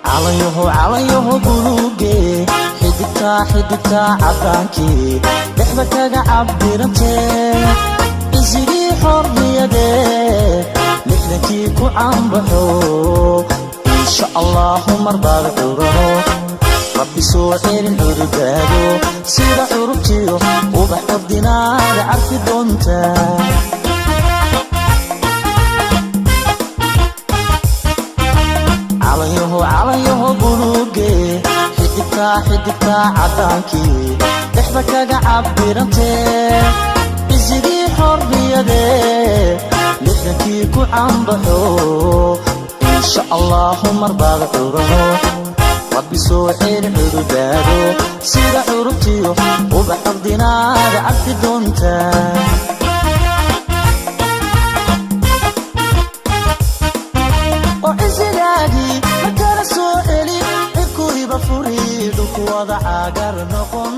Calanyaho, calanyaho buluuge, xidigtaa, xidigtaa caddaankii dhexda kaga cabirantee, cisigii xorriyadee 60-kii ku caanbaxo. Insha Allahu marbaad curano, Rabbi soo celin cududaado, sida curubtiyo ubax ordinaada carfi doonta. Calanyaho, calanyaho buluuge, xidigtaa, xidigtaa caddaankii dhexda kaga cabirantee, cisigii xorriyadee 60-kii ku caanbaxo. Insha Allahu marbaad curano, Rabbi soo celin cududaado, sida curubtiyo ubax ordinaada carfi doonta. Oo cisigaagii markala soo celi, cirkuiba furi, dhulku wada caagar noqon.